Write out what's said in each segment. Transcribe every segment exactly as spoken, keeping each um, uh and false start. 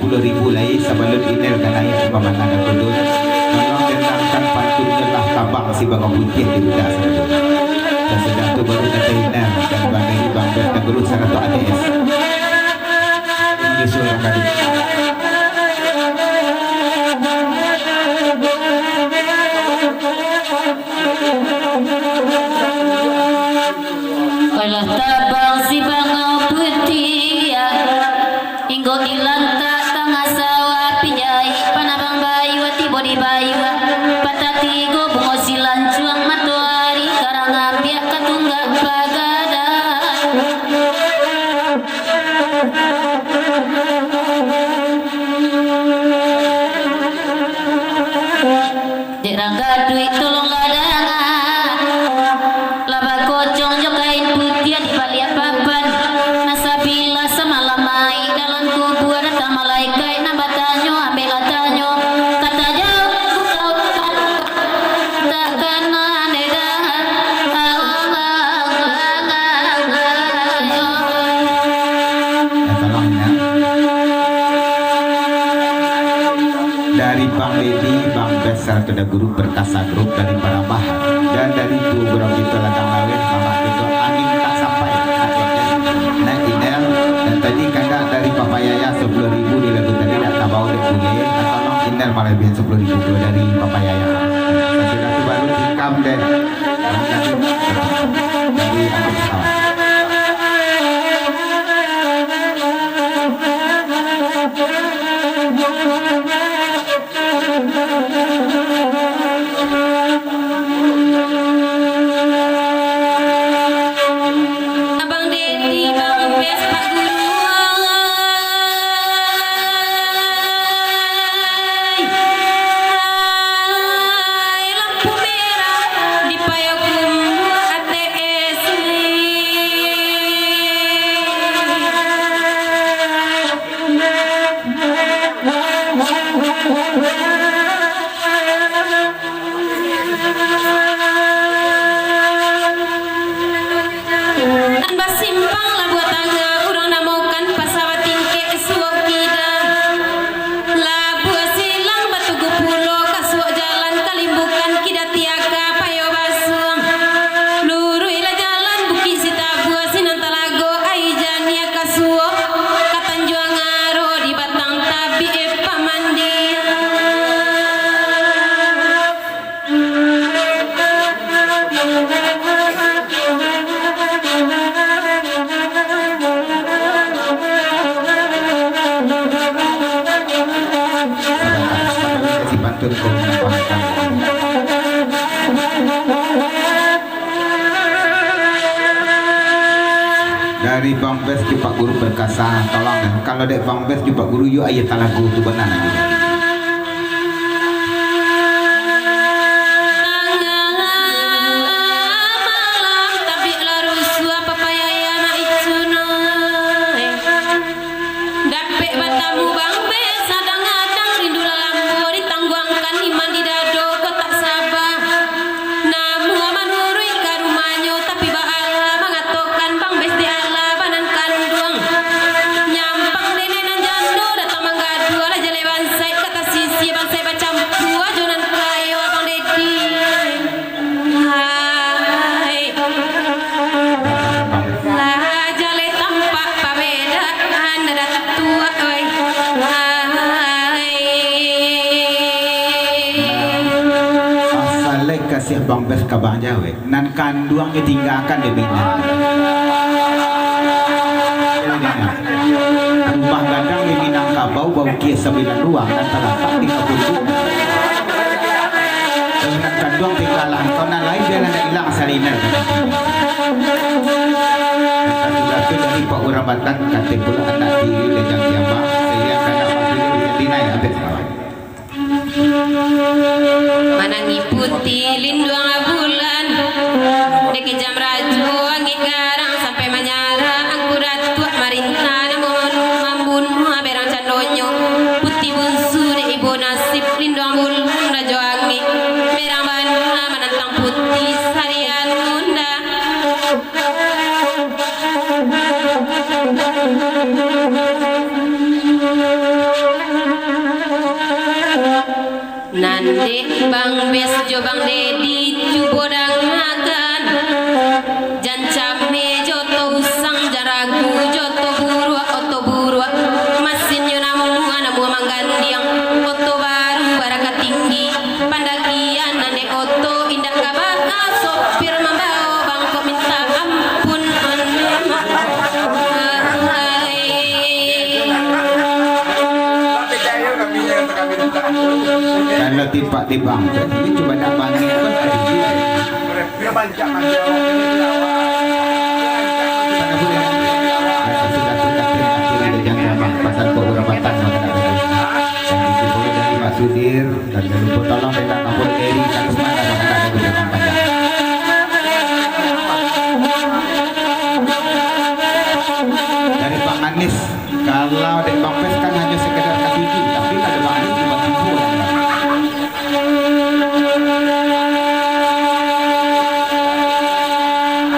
Sapuluah ribu lai sabalun Inel ka naiak ka pamandangan kudus. Tolong dendangkan pantunnyo lah, tabang si Bangau Putiah di uda sajo. Sasudah tu baru kato Inel dan Bang Dedi, Bang Bes, dan Guru sarato A D S. Menyusul Bang Dedi. Alah tabang si Bangau Putiah, inggo dilantak tangah sawah, pinjai panabang bayua tibo di bayua, patah tigo bungo silancuang, matoari karang ambiak ka tunggak pagadan. Dek rang gaduik tolonglah danga, lah bakocong jo kain putiah di baliak papan. Nah, sabilah samalam mai dalam kubua, datang malaikat nan batanyo, ambiaklah tanyo, ka tajawab kau, takkan ada. Ya, tolong, ya. Dari Bang Dedi, Bang Bes, sarato dari Guru Perkasa Group dari Parambahan, dan dari duo urang kito Ladang Laweh, Mamak kito Angin Tak Sampai, A T S, Naik Inel, dan tadi kandak dari Papa Yaya sapuluah ribu di lagu tadi, dak tabao dek bule, tolong Inel malebihan sapuluah ribu pulo dari Papa Yaya. Sasudah tu baru tikam dek. Abang Dedi, Bang Bes, Pak Guru, ai, ai, lampu merah di Payokumbuah A T S. Nan basimpang Labuah Tangah, urang namokan Pasa Batingkek, Suok Kida. Labuah Silang, Batugu Pulo, ka suok jalan Kalimbukan, Kida Tiaka, Payo Basuang. Luruihlah jalan Bukik Sitabua, sinan Talago, Ai Janiah, ka suok ka Tanjuang Aro, di Batang Tabiak, eh, pamandian. Dari Bang Bes jo Pak Guru Perkasa, tolong, kalau dek Bang Bes jo Pak Guru, yo aia Talago tu bana lagi. Tangah malam, tabiak lah rusuah, Papa Yaya anak icun, oi. Dapek batamu Bang Bes, sadang-adang rindu lah lambo, ditangguangkan iman di dado ko tak saba. Namuah manuruik ka rumahnyo, tapi baalah mangatokan Bang Bes dek alah banan kanduang. Nyampang nenek nan jando datang manggaduah, lah jaleh bansaik ka tasisia, bansaik bacampua jo nan kayo, Abang Dedi. Hai. Lah jaleh tampak pabedaan, Datuak, oi. Hai. Pasalai kasih Bang Bes ka Bang Jawek. Nan kanduang ditinggakan di Minang. Rumah gadang di Minangkabau, baukia sambilan ruang, nan talatak di Kabutu. Nan kanduang tinggalah, kau nan lain bialah nan ilang salinan. Satu-satu dari Pak Urang Batang, katai pulo anak tiri Lejang Kiamah, sairing kanak bapilih di Satinai, habis kawan. Manangih putiah linduang bulan, dek kejam rajo angin garang, sampai manyarah Angku Datuak Marintah, namo mambunuah berang candonyo. Putiah bunsu dek ibo nasib, linduang bulan rajo angin, berang bana manantang putiah sarian undang. Dek Bang Bes jo Bang Dedi, cubo dangakan. Jan cameh jo oto usang, jan ragu jo oto buruak, oto buruak. Masinnyo namuah, namuah manggandiang. Oto baru baraka tinggi, pandakian nan dek oto indak ka baa, sopir mambawo bangkok minta ampun. Kalau tipak di bangkok, ini cubo nak panggil pun ada juga. Pasal kok urang batang, makanan. Dan itu pun dari Pak Sudir. Dan jan lupo tolong dek Kak Kapol Eri, Kak Lukman, dan anak-anak lagu Jalan Panjang. Dari Bang Anis, kalau dek Bang Pes kan hanyo sekedar katuju, tapi kalau Bang Anis cuma tipu.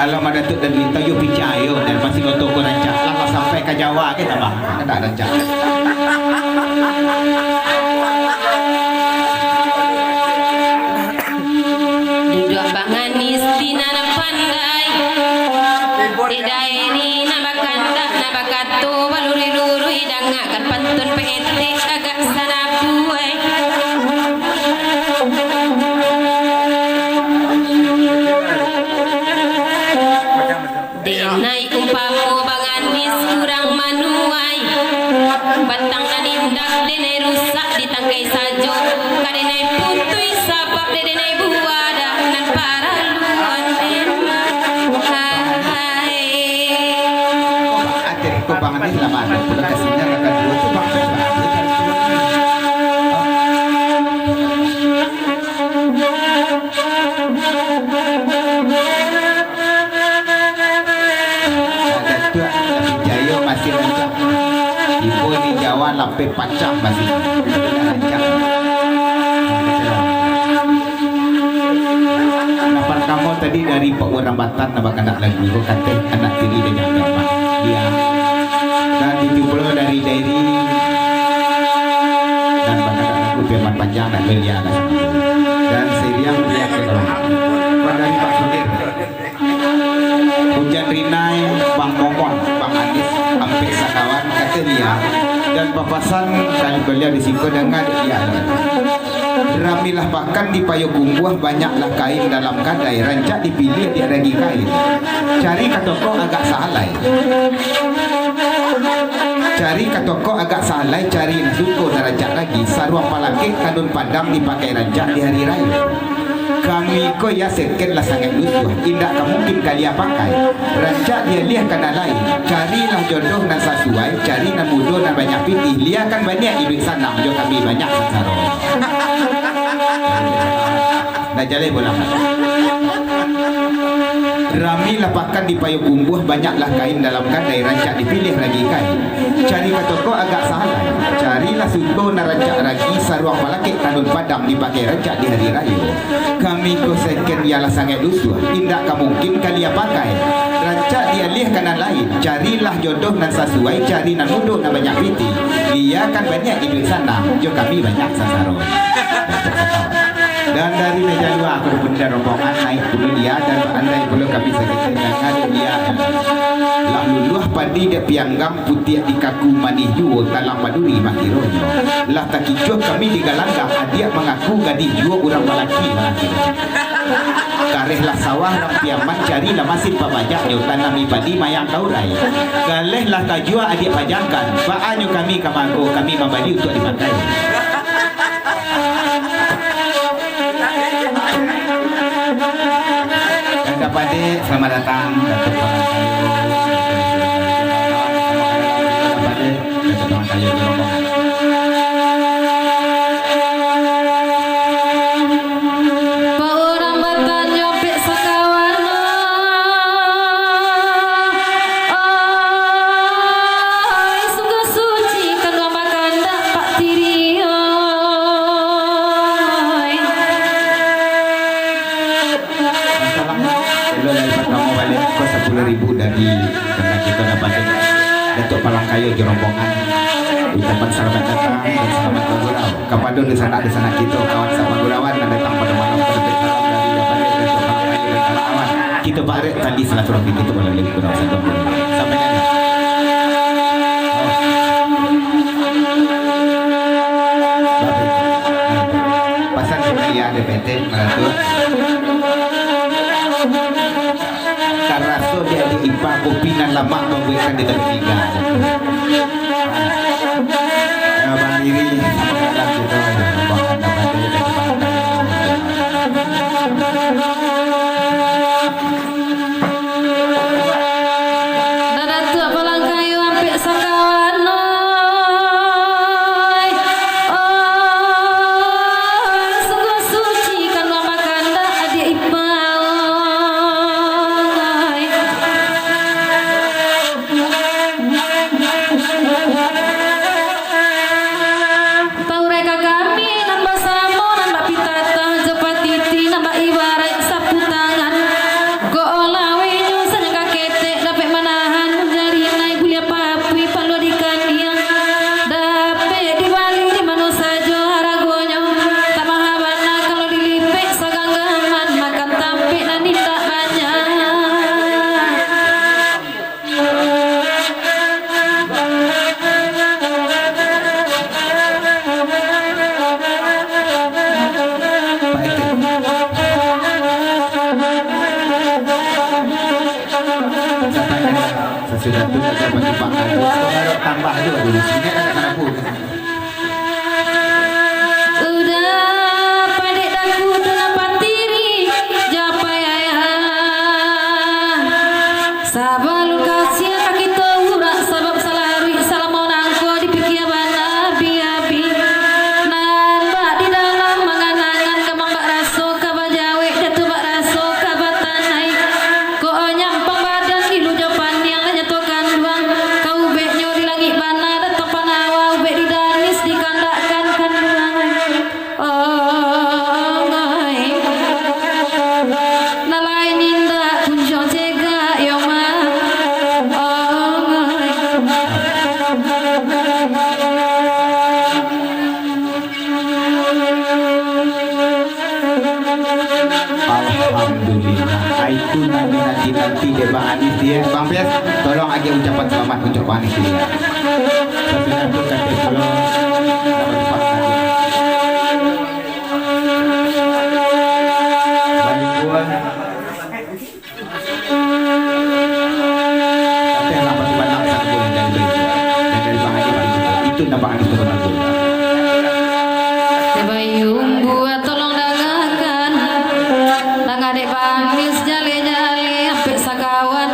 Kalau Madatuak dan Lintau yo picayo, dan masih oto ko rancak, lah sampai ka Jawa, kita mah. Indak rancak. Duduak Bang Anis di nan pandai. Dek Dairi nan bakandak, nan bakato balurui-lurui, dangakan pantun P T agak sanabuai. Denai umpamo Bang Anis urang manuai, batang nan indak denai rusak ditangkai sajo, ka denai putuih sabab dek denai buah dah nan paraluan emang. Hai. Ateh ko Bang Anis lah mano, pulang ka sinan akan duo tu Bang Anis lah. Ada tu, tapi Jayo masih rancak. Ibu di Jawa lapeh pacah masih rancak. Nah, partamo tadi dari Pak Urang Batan, namo kanak lagu ko, kateh anak tiri dan jangkau, Pak. Dia. Dan itu pulo dari Dairi. Dan bakanak lagu Piaman Panjang, nak Melia, nak. Dan Siriang, Pria, Kedong. Dari Pak Sudir. Hujan Rinai, Bang Momon, Bang Anis, ampek sakawan, kato Lia, dan papasan kali baliau di siko danga dek Lia. Ramilah pakan di Payokumbuah, banyaklah kain dalam kadai, rancak dipiliah di ragi kain. Cari ka toko agak sahalai. Cari ka toko agak sahalai, cari nan suko nan rancak ragi, saruang palakek kanun padang dipakai rancak di hari rayo. Kami ko ya seken lah sangaik lusuah, indak ka mungkin ka Lia pakai. Rancak dialiah ka nan lain, carilah jodoh nan sasuai, cari nan mudo nan banyak pitih, Lia kan baniaik iduik sanang, jo kami banyak sansaro. Nah, jaleh pulang. Ramilah pakan di Payokumbuah, banyaklah kain dalam kadai, rancak dipiliah ragi kain. Cari ka toko agak sahalai, carilah suto nan rancak ragi, saruang palakek kanun padang dipakai rancak di hari rayo. Kami ko seken ialah sangaik lusuah, indak ka mungkin ka Lia pakai. Rancak dialiah ka nan lain, carilah jodoh nan sasuai, cari nan mudo nan banyak pitih. Lia kan baniaik iduik sanang, jo kami banyak sansaro. Dan dari meja lua, aku pun dan rombongan, naik pulo Lia, dan andai pulo kami sakecil danga dek Lia. Lah luluah padi dek pianggang, putiak di kaku manih juo, talang maduri mah kironyo. Lah takicuah kami di galanggang, adiak mangaku gadih juo, urang balaki mah kironyo. Karehlah sawah rang Piaman, carilah masin pamajaknyo, tanami padi mayang ka urai. Galeh lah tajua adiak pajangkan, baanyo kami ka mago, kami mambali untuak dipakai. Datuk Padek, selamat datang. Datuk Padek, Datuk Padek. Urang batanyo pek sakawan, oi, sungguah suci kalua bakandak Pak Tiri, oi. Salam, elok dari partamo baliak ko sapuluah ribu dari rekan kito nan banyak, Datuk Palangkayo jo rombongan. Ucapan selamat datang dan selamat bagurau kapado dunsanak-dunsanak kito, kawan sapagurauan nan datang pado malam ko. Salam dari Dapade, Datuak Palang Kayo dan kawan-kawan. Kito barek tali silaturahmi kito malalui gurau sadonyo. Sampaikan. Oh. Baik. Pasan dari D P T, Ratu. Taraso di adiak ipa, kopi nan lamak mambuekkan di tampek tingga. Ya, Bang Riri, samo dalam kito, Bang Anda Bande, dan Bang Anda. Nan Datuak Palang Kayo ampek sakawan, oi. Oh, sungguah suci kanduang bakandak adiak ipa, oi. Taurai ka kami nan basamo, nan bak pitatah jo patiti, nan bak ibaraik sapu tangan. Kok lawainyo sajo ka ketek, dapek manahan jarinai, buliah papuih paluah di kaniang. Dapek dibali di mano sajo haragonyo, tak maha bana kalau dilipek saganggaman, makan tampek nan indak banyak. Sasudah tu, tambah juo dulu. Sini ada anak-anak. Udah padek daku tu nan patiri, japai ayah. Sabalun kasiah ka kito urak, sabab salaruik salamo nangko dipikia bana abi-abi. Nan bak di dalam manganangan, kamang bak raso ka bajawek, datu bak raso ka batanai. Kok nyampang badan ilu jo paniang, lah nyato kanduang. Ka ubeknyo di langik bana, datang panawa ubek di danis, dikandakkan kanduang. Ongoi. Nan lain indak kunjuang cegak yo mah. Ongoi. Alhamdulillah. Ai tu nan dinanti-nanti dek Bang Anis, yo. Bang Bes, tolong agiah ucapan selamat untuak Bang Anis, yo. Sasudah tu, kato pulo, selamat pagi. Baik, pulo. Tapi lah, batu batang satu bulan dari baju. Dan dari Bang Haji Bang Haji. Itu nampak Haji turun aku. Tabayun buah tolong dangakan. Danga dek Bang Nis jale-jale ampek sakawan.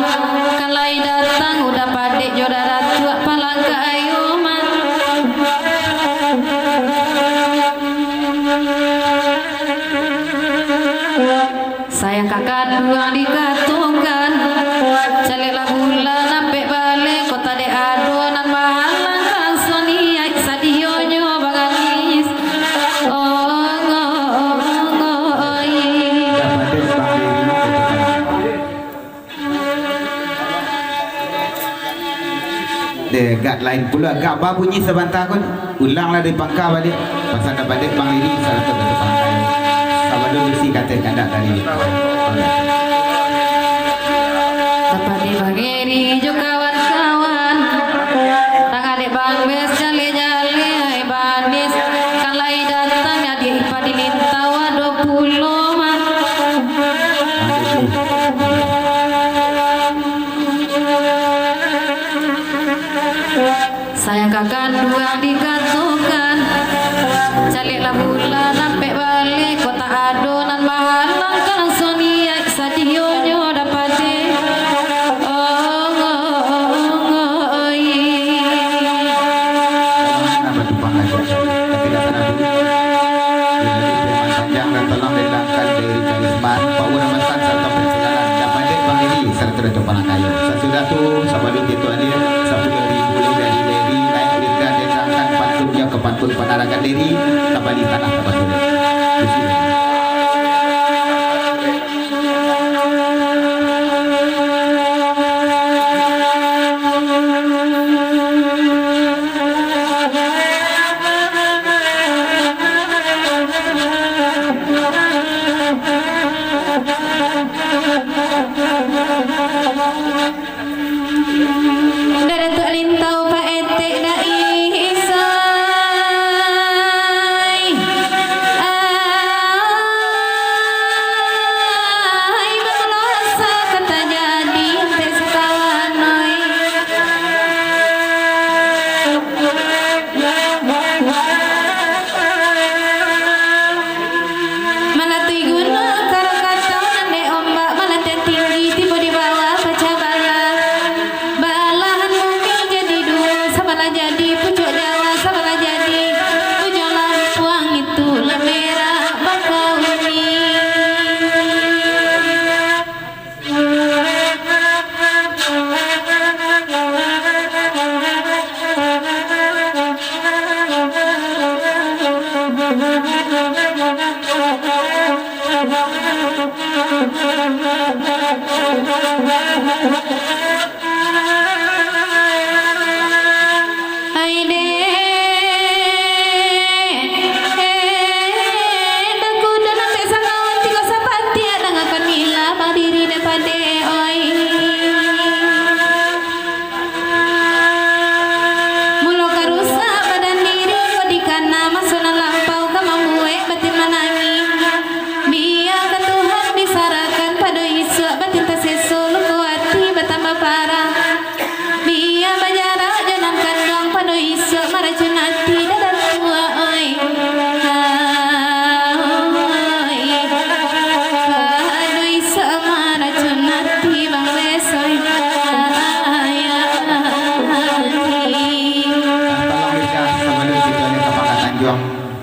Kan lai datang udah padek jo darah tuak palangka ayo mah. Sayang ka kanduang dikatokan, caliaklah bulan ampek baleh, kok tadek ado nan mahalang kanso niaik sadionyo Bang Anis. Ongoi. Deh, gak lain pulo, gak babunyi sabanta ko. Ulanglah dari pangka baliak. Pasan dapek dek Bang Riri, sarato Datuak Palang Kayo. Sabalun isi kateh kandak dari. Dapek dek Bang Riri jo kawan-kawan. Tangah dek Bang Bes jale-jale, ai banis. Kan lai datang adiak ipa di Lintau ado pulo mah. Sayang ka kanduang dikatokan, caliaklah bulan ampek baleh, kok tak ado nan mahalang kanso niaik sadionyo dapek dek. Ongoi. Tapi dah sana dulu. Jadi, firman panjang dan tolong dilangkan dari Karisman, Pak Guru Ramasan, sarato Persidangan. Dapek dek Bang Riri, sarato Datuak Palang Kayo. Sasudah tu, sabalun kito hadir, sapuluah ribu lai dari Riri, naik lidah, dengarkan pantunnyo ka pantun panaragan diri, tabali tanah ka batu. Di sini.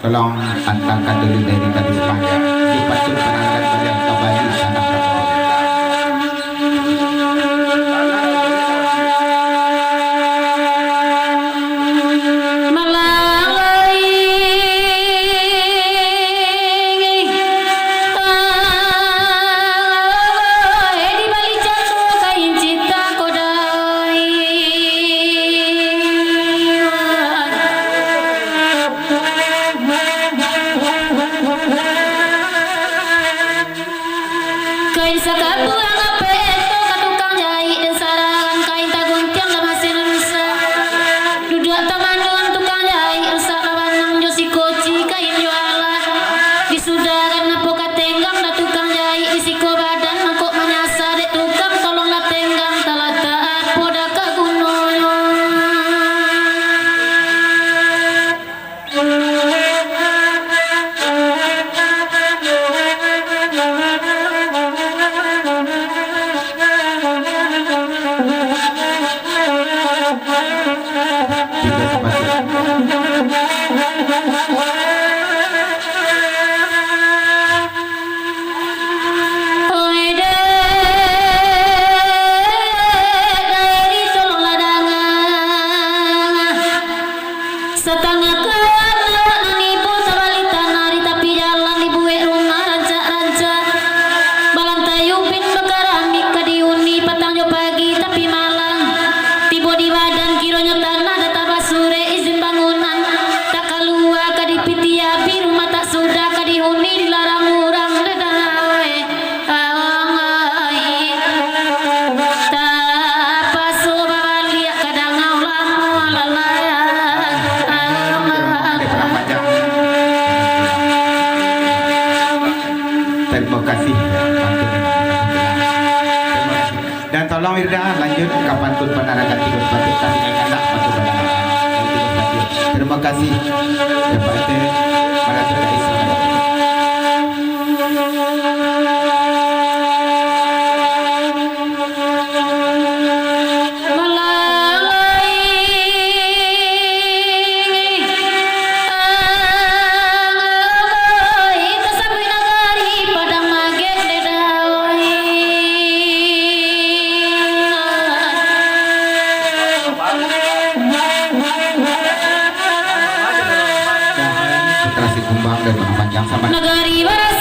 Tolong antakan dulu dari tadi sepanjang. Di pantun panangan baliak ka Bali, tanah Prabu. Malang lai, di balik jatuah kain cita kodai. Kain sakabuang apeto ka tukang jaik, dan sarahan kain taguntiang ka masin rusak. Duduak tamanuang tukang jaik, rusak babanang jo siko ci kain jo alah. Disudahan apo ka tenggang dah tukang jaik, di siko badan mangkok manyasa dek tukang, tolonglah tenggang talatak apo dah ka gunonyo. Oi dek, dek, tolonglah danga. Satangah kawan awak nan ibo tabali tanah di tapi jalan, dibuek rumah rancak-rancak. Balantai ubin bakaramik ka dihuni patang jo pagi tapi malam. Tibo di badan kironyo tanah dah tabasurek izin bangunan. Tak kalua ka dipitiabi, rumah tak sudah ka dihuni dilarang urang, dek danga, oi. Aong ai, tapaso babaliak ka danga lamo lalai. Aong ai. Terima kasih. Dan tolong Wirda lanjut ka pantun panangan tigo batik, tapi ingatlah pantun panangan tigo batik. Terima kasih. Dapat marasa dari sana. Putra Sikumbang dan Panjang sama. Nagari bara